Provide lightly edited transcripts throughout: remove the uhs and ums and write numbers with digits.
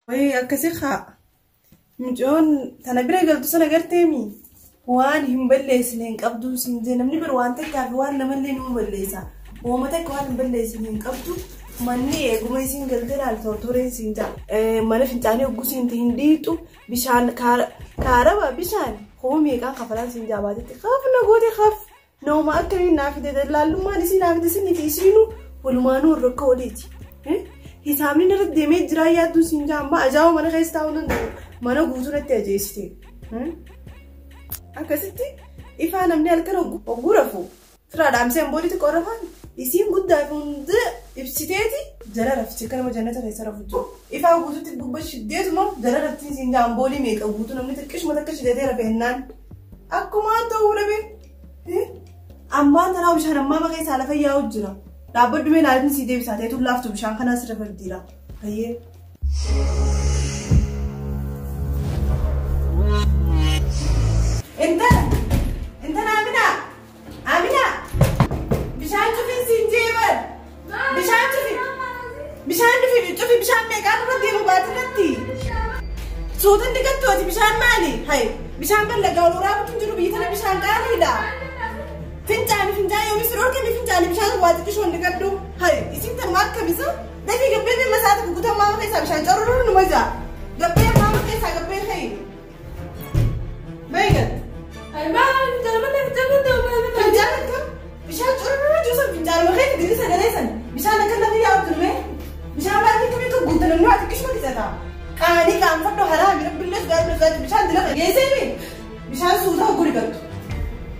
Wayii akkasi haa. Mucoon tana bira galtu sana garteemi. Waan hin balleessine hin qabdu siin jee namni bir waan takkaa fi waan namallee numa balleessa. Wooma takka waan hin balleessine hin qabdu. Manni eeguma isiin galtee laal tortoreen siin jaa. Mana fincaanii hogguu seente hin dhiitu bishaan kaaraba bishaan hoo meeqaan kafalaan siin jaa baatetti kaf na goote kaf nama akkamiin naa fide dallaallummaan isii naa fide sinii fi isiinuu walumaanuu rakkoo waliiti. Hisaabni irratti deemee jiraa yaadduun siin jaa amma ajaa'iba mana keessa taa'uu danda'u mana guutuu natti ajeessite. Akkasitti ifaa namni halkan hogguu rafu firaa dhaamsee booditti qorrafaan isiin guddaa fi hunda ibsiteeti jala rafti akka nama jannata keessa rafu jiru. Ifaa guutuutti gubba shiddeetuma jala rafti isiin jaa amboolii meeqa guutuu namni xiqqishuma takka shiddeetee rafe hennaan. Akkumaan ta'uu dhabe. Ammaan tanaa bishaan ammaa keessaa lafa yaa'u jira. Dhaabbadhu mee laalni sii deebisaa ta'etu laaftu bishaan kanaa sirra fardiira. Hayyee. Intala! Intala Amina! Amina! Bishaan cufiin siin jeeban! Bishaan cufi! Bishaan cufi cufi bishaan meeqaan irra deemu baatirratti? Suutan digattu ati bishaan maali? Hay! Bishaan ballagaa ol waraabutu hin jiru biyya tana bishaan qaaliidha. Fincaani fincaan yoomis dhorkame fincaani bishaan waa xiqqishoon digadhu. Hay! Isin tanuma akkamisa? Dafii gabbee mee masaata gugutan maama keessaa bishaan cororuu numa jaa. Gabbee maama keessaa gabbee kayi. Bayi gat. Finjaan akkam? Bishaan cororuu jiru san fincaanuma keessa diri sagalee san. Bishaan akka lafa yaa'u turme. Bishaan baay'ee akkamii akka guutan namni waa xiqqishuma qixata. Qaanii qaanfadhu haraami rabbillee sodaadhu sodaadhu bishaan dila geessee mi? Bishaan suutaa guri gattu.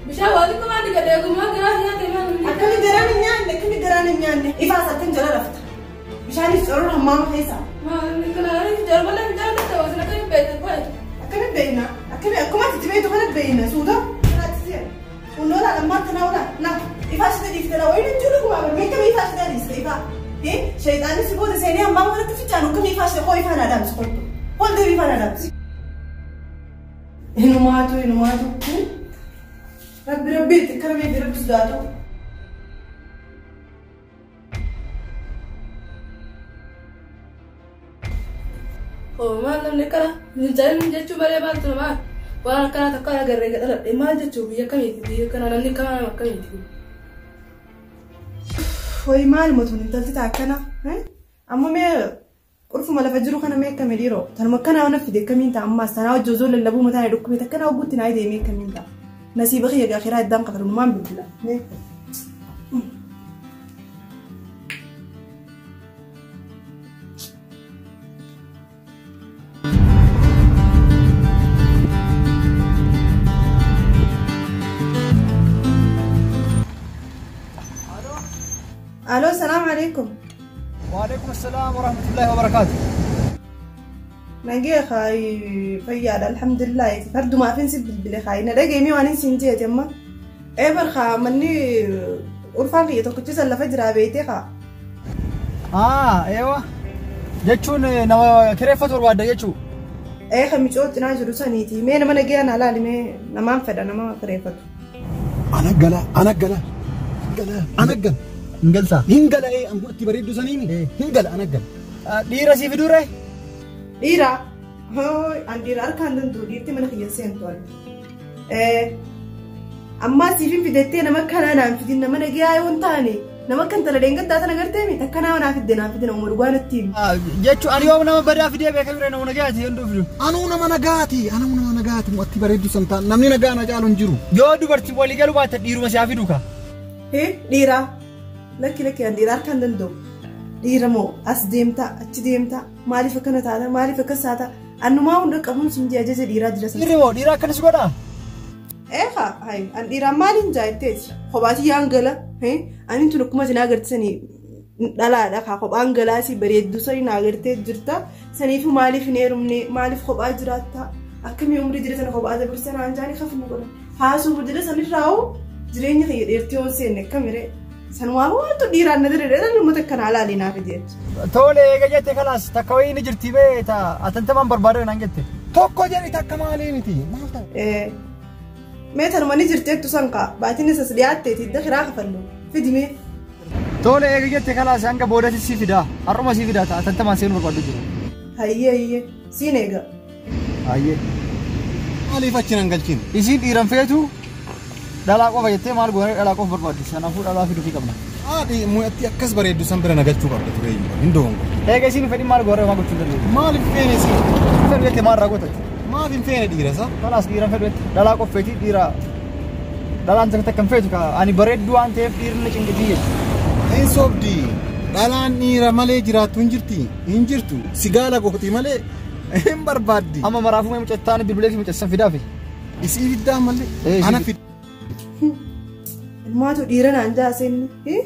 Bishaan waa xiqqoo maal dhiqate eegummaa garaa nyaate maal Akkami garaan hin nyaanne akkami garaan hin nyaanne ifaas akkan jala rafta. Bishaanis corora hammaama keessa. Akkami beekna akkami akkuma ati beektu kana beekna suuta. Kanaatti seera. Kunnoo laala ammaa tanaa oolaa na ifaa shita dhiifte la wayiin jiru kuma barmee akkami ifaa shita dhiiste ifaa. Shayxaanis si booda seenee ammaa kanatti fincaan akkami ifaa shita koo ifaan adaamsi kottu. Hol deebii ifaan adaamsi. Hinumaatu hinumaatu. Rabbi rabbi itti akkana beekti rabbi sodaatu. Maal namni akkana fincaanii jechuu malee maaltu namaa waan akkanaa takka agarree dhaladhe maal jechuu biyya akkamiiti biyya akkanaa namni akkanaa nama akkamiiti. Wayi maal matuun intalti ta'a akkana? Amma mee qurfuma lafa jiru kana mee akkami dhiiroo? Tanuma akkanaa waan fide akkamiin ta'a ammaas tanaa hojii osoo lallabuu mataa dhukkubee takkanaa hogguutti naa deemee akkamiin ta'a? Nasiiba kiyya gaafiraa iddaan kafalu numaan bilbila. Mee. Aloo, salaam alaikum. Waalaikum assalam warahmatullahi wabarakatuh. Nagee kaayi fayyaadha alhamdulillah. Fardumaafin si bilbile kaayi na dhageemii waan hin jeete amma. Eebar kaa manni ulfaan kiyya tokkichi lafa jiraa beeytee kaa. Ah, eewa. Jechuun nama kireeffatu barbaadda jechuu. Ee kan micoo cinaa jiru saniiti. Mee nama nagee ana laali mee namaan fedha nama kireeffatu. Ana gala, ana gala, gala, ana gala. Hin galtaa? Hin gala ee angu itti bareeddu saniimi. Hin gala ana gala. Dhiira sii fiduu ree? Dhiira. Hooy an dhiira harkaan danda'u dhiirti mana kiyya seentu ani. Ammaa siifin fidettee nama akkanaa naan fidin nama nagaa yoo hin taane nama akka intala dheengaddaa sana gartee mi takkanaa naa fidde naa fidin nama dhugaa natti himi. Jechuun ani yoo nama badaa fidee beekamire nama nagaati hunduu fidu. Anuu nama nagaati, anuu nama nagaati atti bareeddu san taane namni nagaa na caalu hin jiru. Yoo dubartii walii galuu baatte dhiiruma siyaa fiduu ka. Dhiira. Lakki lakki an dhiira harkaan danda'u. Dhiira moo as deemtaa achi deemtaa maaliif akkana taata maaliif akkas taata annumaa hunda qabuun sun jee ajaja dhiiraa jira sana. Dhiirri moo dhiira akkanas godhaa? Eegaa hayi an dhiiraan maaliin jaayitteeti kophaati yaan gala ani tun akkuma isin agartisanii dhalaadha kaa kophaan galaasii bareedduu sanii na agartee jirta saniifu maaliif hin heerumne maaliif kophaa jiraatta akkamii umrii jira sana kophaa dabarsan aan jaanii kafnu godhan haasuma jira sanirraa'u jireenya kiyya dheertee yoo seenne akkamiree sanumaa waantu dhiiraan na dirree dhala uummata akkanaa laalii naaf jechi. Tole eega jette kalaas takka wayii ni jirti bee ta atantamaan barbaadee naan jette. Tokko jedhi takka maalii miti maal ta'a? Mee tanuma ni jirteettu san kaa baatiin isas dhiyaatteeti hidda kiraa kafallu fidi mee. Tole eega jette kalaas hanga boodatti si fidaa har'uma si fidaa atantamaan seenuu barbaadu jiru. Hayyee hayyee siin eega. Hayyee. Maaliif achi nan galchine? Isiin dhiiran feetu dhalaa qofa jettee maal goonee dhalaa qofa barbaaddi. Kanaafuu dhalaa fiduufii qabna. Haadhi mu'atti akkas bareeddu san bira na galchuu qabda ture iyyuu. Hin doongo. Eega isiin fedhii maal goonee maal gochuu dandeenya? Maaliif feene isiin? Fedhu jettee maal raawwata? Maaf hin feene dhiira isaa? Kanaas dhiiran fedhu jette dhalaa qofa feeti dhiira dhalaan takka hin feetu ani bareeddu waan ta'eef dhiirri na cinqitii jechuudha. Hin sobdi. Dhalaan dhiira malee jiraattu hin jirti. Hin jirtu. Sigaala gooti malee hin barbaaddi. Amma maraafuu mucattaan bilbilee fi mucassan fidaafi. Isii fiddaa malee. Ana fiddaa. Ilmaatu dhiira naan jaaseenni.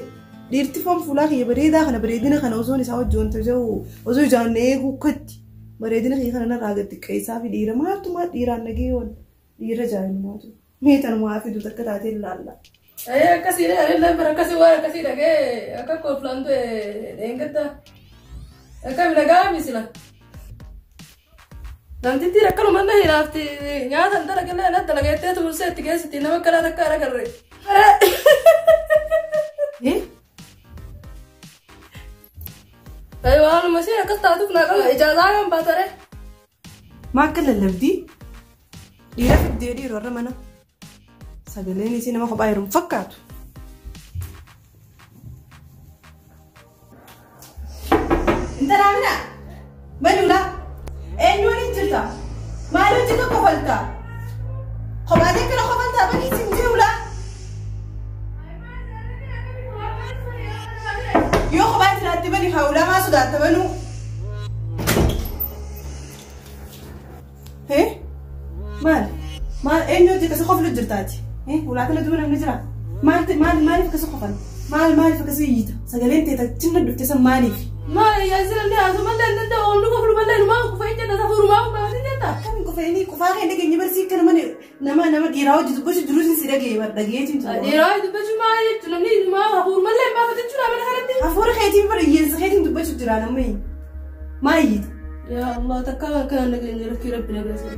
Dhiirti foon fuulaa kiyya bareedaa kana bareedina kana osoon isaa wajjin jiru osoo ijaan eeguu kotti bareedina kiyya kana narraa gad xiqqeessaa fi dhiira maaltu maal dhiiraan nagee waan dhiira jaallumaatu. Mee tanumaa fidu takka taatee ilaalla. Akkasii bara akkasii waan akkasii dhagee akka kooflaan du'e dheengadda. Akkami nagaa misila. Namtittiin akkanuma na hinaafti nyaata hin dalagallee na dalageettee tumsee itti geessiti nama akkanaa takka agarre. Waanuma isheen akkas taatuuf naa qaba ijaazaa kan baatare. Maa akka lallabdii dhiira fiddee dhiirarra mana sagaleen isii nama kophaa jiru fakkaatu. Intala Amina maluudha eenyu waliin jirta maal hojii kan kofalta kophaatee kana kofaltaa bakki isin jiruudha. Yoo kophaa jiraatti bani haula maa sodaatta banuu. Maal maal eenyu hojii akkasii koflu jirtaati? Ulaa kana duuba namni jira. Maal maal maaliif akkasii kofal? Maal maaliif akkasii iyyita? Sagaleen ta'e tachinna dhufte san maaliif? Maal yaasina inni haasuu mallee hin danda'u oomnu koflu mallee numaa kufee hin jetta safuurumaa kufee hin jetta. Akkamiin kufee kufaa kan dhageenye barsii kana mana nama nama dhiiraa hojii dubbachuu jirus si dhagee bar dhageetiin ture. Dhiiraa hojii dubbachuu maal jechuun namni numaa hafuur mallee hin baafatu jechuudha mana kanatti. Hafuura keetiin bara hiyyeessa keetiin dubbachuu jira namni. Maal iyyita? Yaa Allah takka waan kana dhageenye rakkii rabbi nageessa.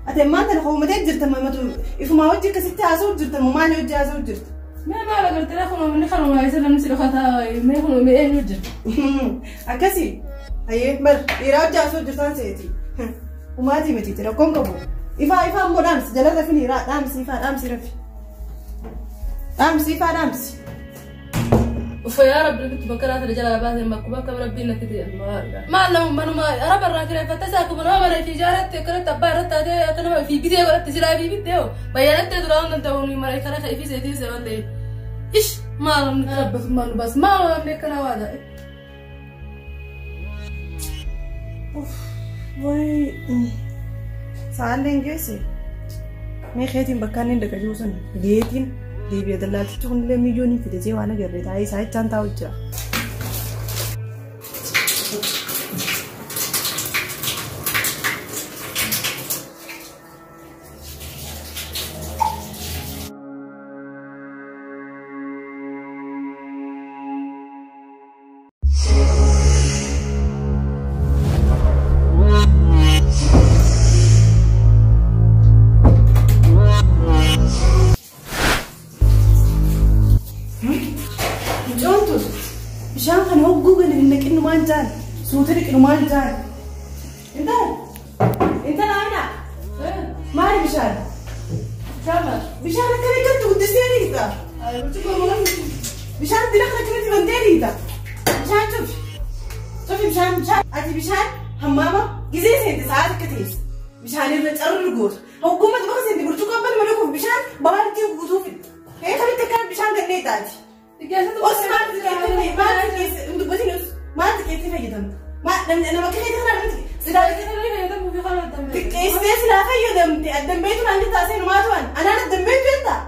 Ati ammaan tana hoomatee jirta mamatu ifumaa hojii akkasitti haasa'u jirta moo maal hojii haasa'u jirta? Mee maal agartee kunoo inni kanuma isa namni si dhokataa mee kunoo mee eenyu jirta? Akkasii hayyee bar dhiiraa hojii haasa'u jirtaan seeti. Umaatii mitiiti rakkoon qabu. Ifaa ifaa immoo dhaamsi jala rafin dhiiraa dhaamsi ifaa dhaamsi rafi. Dhaamsi ifaa dhaamsi. Uffee yaa rabbi bitu bakka laata jala baaseen bakka bakka rabbiin natti ta'e. Maal nama manuma araba irraa kireeffatte isaa akkuma nama mana fi ijaarratti akkanatti abbaa irratti taatee akka nama fi bitee godhatti silaa fi bitee hoo bayyanattee duraa hunda ta'uu ni mara kana kan ifii seetii seewan ta'e. Ish maal namni rabbatummaa nu baas maal namni akkana waa ta'e. Wayi sa'aan geesse mee keetiin bakka inni daqa jiru sana geetiin deebi'a dallaaltichi kunillee miiliyoonii fide waan agarre taa'ee isaa jechaan taa'u jira. Bishaan kana hogguu gadi hin naqinnu maal jaan suuta dhiqnu maal jaan intala intala Amina maali bishaan bishaan akkana akkatti guddistee dhiita bishaan dila kana akkanatti bantee dhiita bishaan cufi cufi bishaan bishaan ati bishaan hammaama gizee seente sa'aat akka teesse bishaan irra carri goota hoggumatti bakka seente burcuqqoon balma dhuguuf bishaan baaldii guutuu fidda kamitti akkana bishaan gannee taati. Os maal xiqqeessee fayyadamta? Nama akka keetii kana xiqqeessitee silaa fayyadamte addan beektu naan jettaa seenu maa tu'an anaan addan beektu jettaa?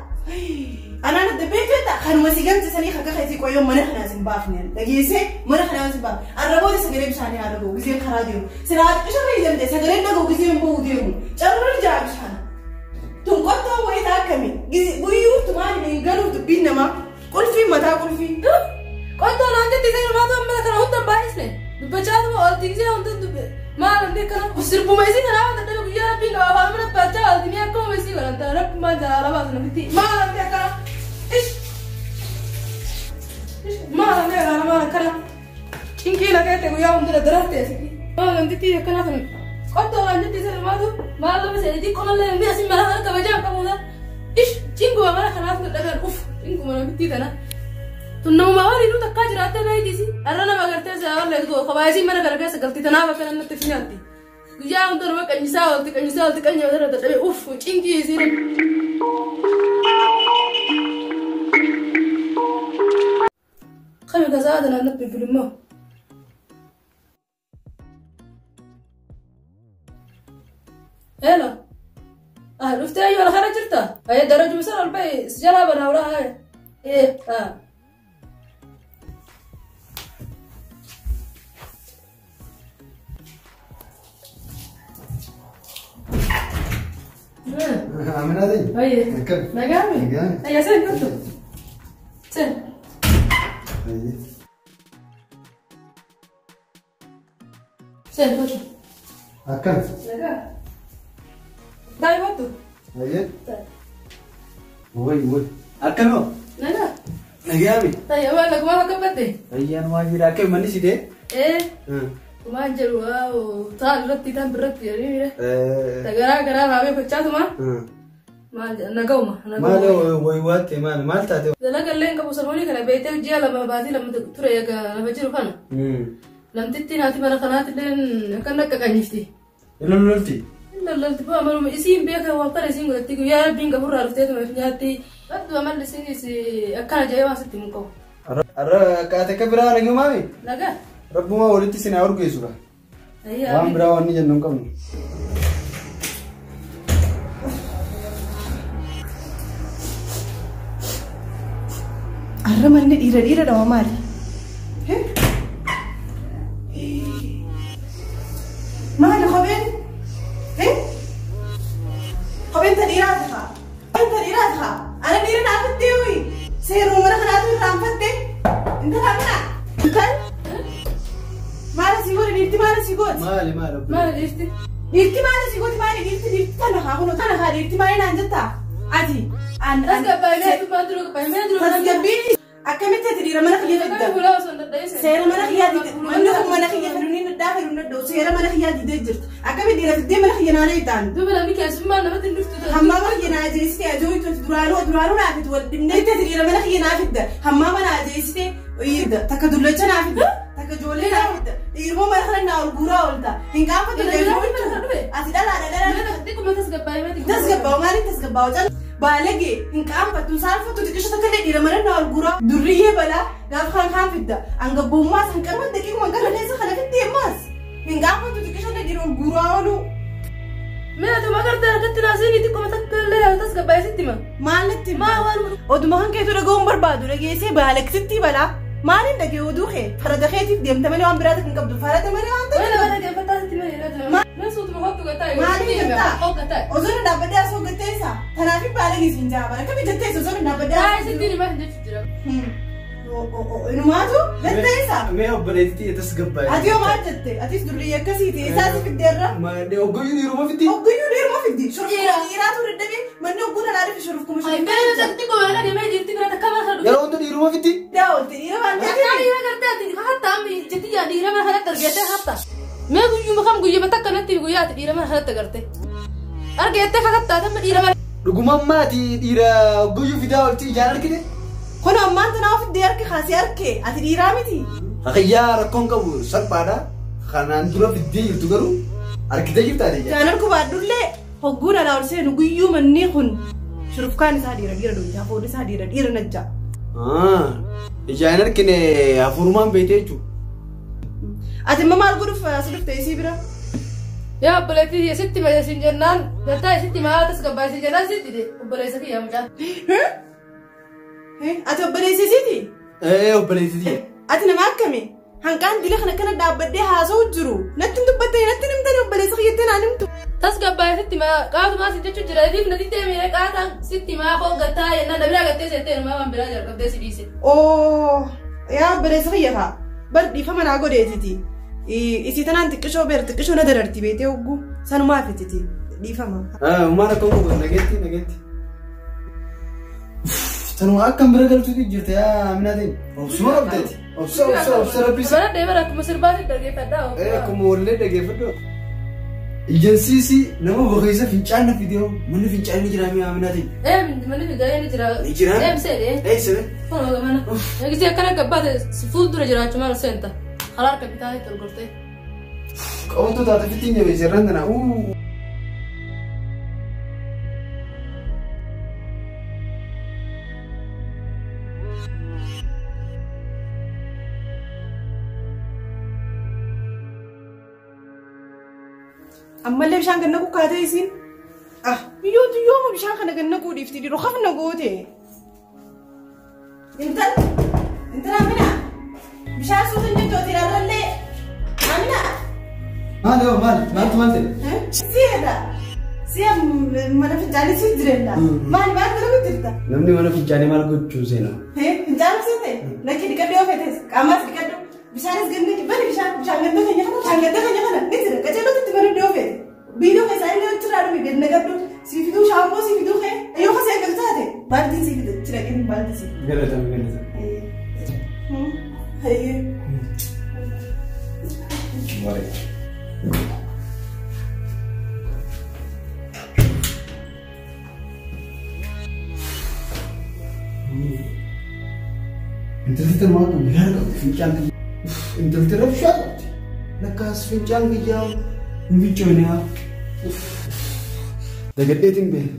Anaan addan beektu jettaa? Kanuma si gamte sanii akka keetii qoyyoo mana kanaas hin baafne dhageessee mana kanaas hin baafne arraboota sagalee bishaanii haa dhaga'u giseen karaa deemu silaa xiqqisha fayyadamte sagaleen dhaga'u giseen ba'u deemu carraan jaa bishaan tun qottoo wayitaa akkami guyyuutu maali hin galuuf dubbiin namaa. Qulfii mataa qulfii. Qottoo naan jetti isheen maata mana kana hunda baay'isne dubbachaa olti ishee hunda dubbe maal namni akkana sirbuma isii kanaa wanta dhabe guyyaa rabbiin qaba afaan mana baachaa olti mi'a akkuma isii godhan tana rabbi maal jaalala baasu namitti maal namni akkana ish maal namni akkana maal akkana cinqii na keette guyyaa hunda daraarte asii Wanti akkana kan qottoo waan jetti sirmaatu maal lama seetii qomallee namni asin mara kana kabajaa qabuudha. Ish cinguma mara kanaaf dadhaban uf cinguma namitti tana. Tun namuma waliin nuti akka jiraattee beektisi. Har'a nama gartee saawwan kophaa mana kana keessa galti tanaaf akkana natti finyaatti. Guyyaa hunda nama qanyisaa oolti qanyisaa oolti qanyii irra dadhabee uf cingii isiin. Kami kasaa tanaan natti bilbilimmoo. Hello. Ah, dhuftee ayyuu ala kana jirta? Ayya darajuma sana ol bahi si jalaa banaa ulaa haya. Ee, ah. Aminaa ta'e. Ayye. Akkam. Nagaame? Nagaame. Ayya seen kottu. Seen. Ayye. Seen kottu. Akkam. Nagaa. Taa'ii kottu. Ayye. Taa'ii. Woy woy. Akkamoo? Nagaa. Nagaame. Taa'ii waan nagumaa bakka batte. Ayyaan waa jira akka manni sidee. Ee. Kumaan jedhu waaw ta'an irratti ta'an birratti jedhanii miidha. Garaa garaa raabee gochaatuma. Maal jedha naga'uma. Maal woy waatte maal maal taate? Dalagallee hin qabu samoonii kana beektee ji'a lama baatii lama ture egaa lafa jiru kana. Namtitti naati mana kanaatillee akkan akka qanyifti. Lololti. Lololti bu'aa maluma isiin beeka waqtara isiin godhatti guyyaa rabbiin qaburraa dhufteetuma nyaatti. Baddu amalli isiinis akkana jedhee waan sitti hin qabu. Arra kaate akka biraa nagayumaami? Nagaa. Rabbumaa walitti isin haa urgeessu kaa. Waan biraa waan ni jennu hin qabnu. Arra manni dhiira dhiira dhawa maali? Maali kopheen? Kopheen ta dhiiraa ta'a. Kopheen ta dhiiraa ta'a. Ana dhiira naaf itti seeruma mana kanaatu irraanfatte. Intala mana. Intal. Maali si godhe dhiirti maali si godhe? Maali maali? Maali dhiirti? Dhiirti maali si godhe maali dhiirti dhiirti tana haa kunoo tana haa dhiirti maali naan jettaa? Ati. Tasgabbiin akkamitti ati dhiira mana kiyya fidda? Seera mana kiyyaa didee manni kun mana kiyya fedhu ni naddaa fedhu nadha'u seera mana kiyyaa didee jirti. Akkamitti dhiira fiddee mana kiyya naanee ta'an? Duuba namni keessummaa namatti hin dhuftu. Hammaa mana kiyya naa ajeessitee ajoo'itu duraanuu duraanuu naa fiddu wal dhibnee ati dhiira mana kiyya naa fidda. Hammaa mana ajeessitee takka dullacha naa fidda. Takka ijoollee naa fidda. Dhiirmoo mana kana naa ol guuraa oolta. Hin gaafatu ati dhalaadha dhalaadha. Tasgabbaa'u maaliif tasgabbaa'u? Baalagee hin qaanfattu saalfattu xiqqisho takka illee dhiira mana naa ol guuraa durriyyee balaa gaafa kan kaan fidda hangabbummaas hin qarman daqiiquma hin qarra keessa kana fiddee ammaas hin qaanfattu xiqqisho illee dhiira ol guuraa oolu. Mee ati magartee harkatti naasii xiqquma takka illee tasgabbaa'ee sitti hima. Maalitti hima? Oduma kan keetu dhaga'uun barbaadu dhageessee baalagsitti balaa maaliin dhagee oduu kee farada keetiif deemta malee waan biraa hin qabdu farada malee waan ta'eef. Wayna dhaggeeffataa sitti hima. Maaliif jettaa? Osoo na dhaabbadhee asoo gatteessa. Kanaaf baalagee siin jaaba. Akkamitti jetteessa osoo na dhaabbadhee asoo. Sitti hima jechuun jira. Inumaatu gatteessa. Mee obboleettii tasgabbaa'e. Ati yoo maal jette? Atis durriyyee akkasiiti. Isaas fiddeerra. Ogguyyuu dhiiruma fiddi. Ogguyyuu dhiiruma fiddi. Shurufkuma dhiiraatu dadhabee manni ogguun alaa dhufe shurufkuma shurufkuma. Yeroo hunda dhiiruma fiddi. Daawwatte dhiira waan ta'eef. Dhiira gartee ati hatta ammi jetti yaa dhiira mana kanatti argattee hatta. Mee guyyuma kam guyyuma takka natti guyyaa ati dhiira mana kanatti agarte. Argattee kakattaa tamma dhiira mana. Dhuguma ammaati dhiira ogguyyuu fidaa olti ijaan argite. Kun ammaan tanaa ofitti harka kaasee harke ati dhiiraa miti. Haqiyyaa rakkoon qabu salphaadha. Kanaan dura fiddee jirtu garuu argitee jirta ati. Jaan argu baadhullee hogguun alaa ol seenu guyyuu manni kun shurufkaan isaa dhiira dhiira duwwaa hafuurri isaa dhiira dhiira najja. Ijaan argine hafuurumaan beektee jechuudha. Ati immoo maal godhuuf as dhufte isii bira? Yaa obboleettii sitti ma isin jennaan galtaa sitti maa tasgabbaa isin jennaan sitti de obboleessa kiyya mucaa. Ati obboleessa isiiti? Ee obboleessa isiiti. Ati nama akkami? Hanqaan dila kana kana dhaabbadhee haasa'u jiru. Natti hin dubbattee natti hin himtani obboleessa kiyyatti naan himtu. Tasgabbaa sitti maa qaatumaa si jechuun jira ifiif natti deemee qaataan sitti maa koo gattaa jennaan na biraa gattee seettee numaa waan biraa jalqabdee si dhiise. Oo yaa obboleessa kiyya kaa bar dhiifama naa godheetiti. Isii tanaan xiqqishoo beer xiqqishoo na dararti beetee hogguu sanumaaf ititi dhiifama. Uumaan akka qabu nageetti nageetti. Tanuma akkam bira galchuutu jirte yaa Aminaatiin. Obsuma qabdeeti. Obsa obsa obsa rabbi. Bara deemaa akkuma sirbaatti dhaggeeffadhaa. Akkuma wallee dhaggeeffadhu. Ejensiisi nama boqeessa fincaan na fidee manni fincaan ni jira mi'a Aminaatiin. Manni fincaan ni jira. Ni jira? Seene. Seene. Kun mana. Eegisee akkana gabbaate fuuldura jiraachuu maal seenta? Karaa harka bitaa itti ol gortee. Qabantuu taate fittiin jabeesse irraan tana. Ammallee bishaan ganna kukkaatee isiin. Ah, biyyoon yooma bishaan kana ganna guudhiifti dhiiroo hafna goote. Intal, intala Amina, bishaan suutan jettooti irrallee. Amina. Maal yoo maal maaltu maal ta'e? Si'eedha. Si'a mana fincaanii si jireenya. Maal maal dalagu jirta? Namni mana fincaanii maal gochuu seena? Fincaan seete? Lakki dhiqadhu yoo feetes qaamaas dhiqadhu. Bishaanis ganna bari bishaan bishaan ganda keenya kana bishaan ganda keenya kana ni jira qaceelootti itti bari yoo feete. Biiroo keessaa illee achirraa dhufe gad naqadhu si fiduu shaampoo si fiduu kee yoo kasee galu taate baaltii si fida jira kennu baaltii si. Galatame galatame. Hayyee. Bareeda. Intalti tan maal qabdi? Yaada qabdi fincaan kiyya. Intalti rabshaa qabdi. Lakkaas fincaan kiyyaa hin fincoone haa. Dagadheetiin beela.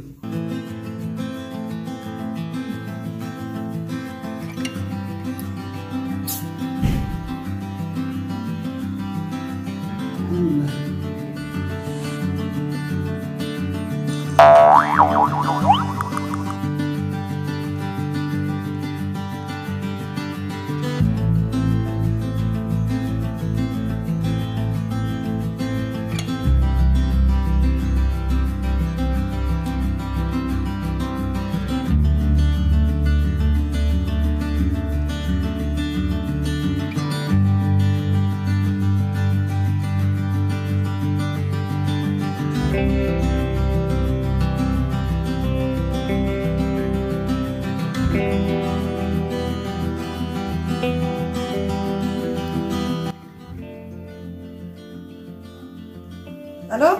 Aloo?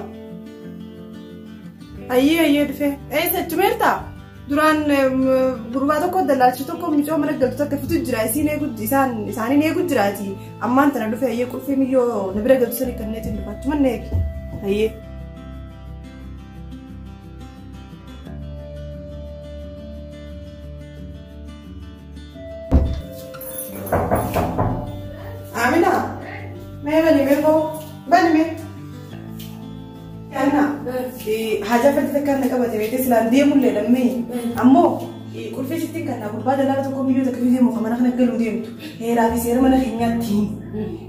Ayyee ayyee dhufe. Eessa achumeerta? Duraan gurbaa tokko dallaalchi tokko mucoo mana galtu takka fitu jira. Isiin eegu isaan isaaniin eegu jiraati. Ammaan tana dhufe ayyee qulfii miyyoo na bira galtu sani kanneetiin dhufa. Achuma na eegi. Ayyee. Amina. Mee bani mee koo. Bani mee. Amina. Haja fadhi takka na qabate beekte silaan deemullee lammii. Ammoo qulfii sittiin kan gurbaa dalaala tokko miyyoo takka deemu kan mana kana galuu deemtu. Heeraa fi seera mana keenyaatti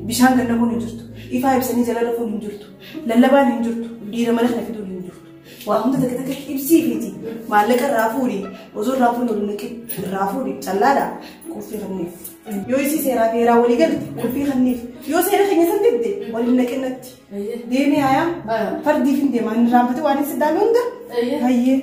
bishaan ganna kun hin jirtu. Ifaa ibsanii jala lafuun hin jirtu. Lallabaan hin jirtu. Dhiira mana kana fiduun hin jirtu. Waa hunda takka takka ibsii fiiti. Maallaqa irraa fuudhi. Osoo irraa fuudhi ol naqi. Irraa fuudhi. Callaadha. Qulfii kanneef. Yoo isii seeraa fi heeraa walii galte qulfii kanneef. Yoo seera keenya san dibde waliin naqinatti. Deemee hayaa fardiif hin deemaa inni raanfate waan hin siddaame hunda. Hayyee.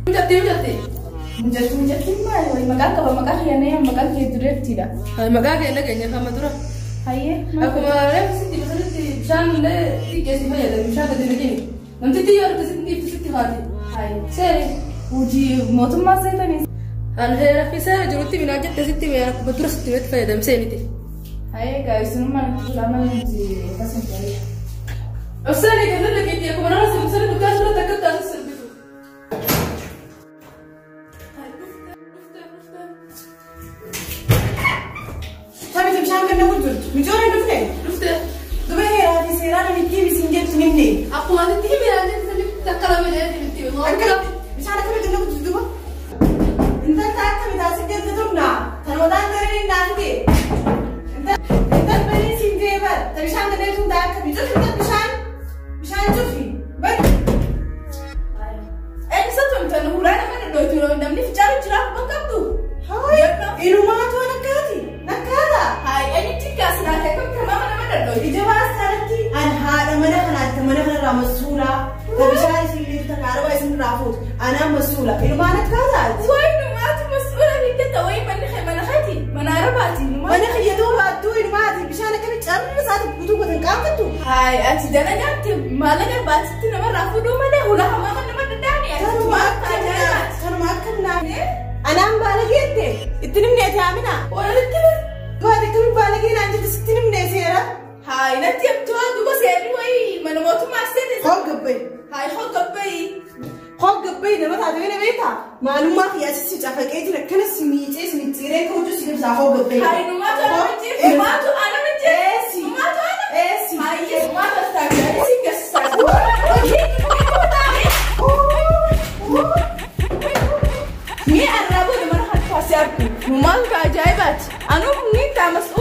Mijatti mijatti. Mijatti maali? Wayi maqaa qaba maqaa kiyya maqaan kee dureettiidha. Maqaa kee nageenya kama dura. Hayyee. Akkuma reefu sitti basanitti bishaan illee xiqqeessi fayyadamu bishaan gadi naqini. Namtitti yoo argite sitti dhiiftu sitti haati. Hayyee. Seeri. Hojii mootummaa seetanii. Ani heera fi seera jirutti minaa jette sitti mee akkuma dura sitti meetti fayyadamu seeniti. Hayyee gaa'isinumaan itti tulaaman nuti akkasuma ta'ee. Obsaan eegalee dhageetti akkuma nama sirbi guddaa sirriitti akka taasisu sirbitu. Taphata bishaan ganna kun jirtu. Mijoon hin dhufne. Dhufte. Duba heeraa fi seeraa namitti ibisiin jettu himne. Akkuma asitti himi takka lama jedhee itti himi. Bishaan akkamitti ganna kun jirtu duba? Intalli akkami taasif jette turna. Tanootaan gareen hin naafite. Intalli banii siin jee bar. Ta bishaan ganna tun taa akkami. Cufi intalli bishaan. Bishaan cufi. Bari. Anaa masuula. Ilmaan akka taate. Wayi numaatu mas'uula hiikkata wayi manni kee mana keeti mana arabaati numaatu. Mana kiyyatuu baattuu ilmaati bishaan akkami carrisaati guutuu gootan qaanfattu. Hayi ati dalagaatti maallaqa baatitti namarraa fuudhuu malee hula hamaa kan nama danda'ani. Kanuma akka kanuma akka naaf. Anaan baalageette itti nimneete amina. Walitti Baate akkami baalagee naan jette sitti nimnee seera. Hayi natti himtuu duuba seerri wayi mana mootummaa seete. Hoo gabbayi. Hayi hoo gabbayi. Hoo gabbayi nama taate bena beektaa? Maalummaa kiyyaasi si cafaqee jira akkana si miicee si micciiree ka'uutu si ibsaa hoo gabbayi. Hayi numaatu ana mijjiir. Numaatu ana mijjiir. Eessi. Numaatu ana. Eessi. Hayi numaatu as taa'ee si gasisaa. Ni arraboo mana harkaa si argu. Numaatu ka ajaa'ibaati. Anuuf ni taa mas'uula.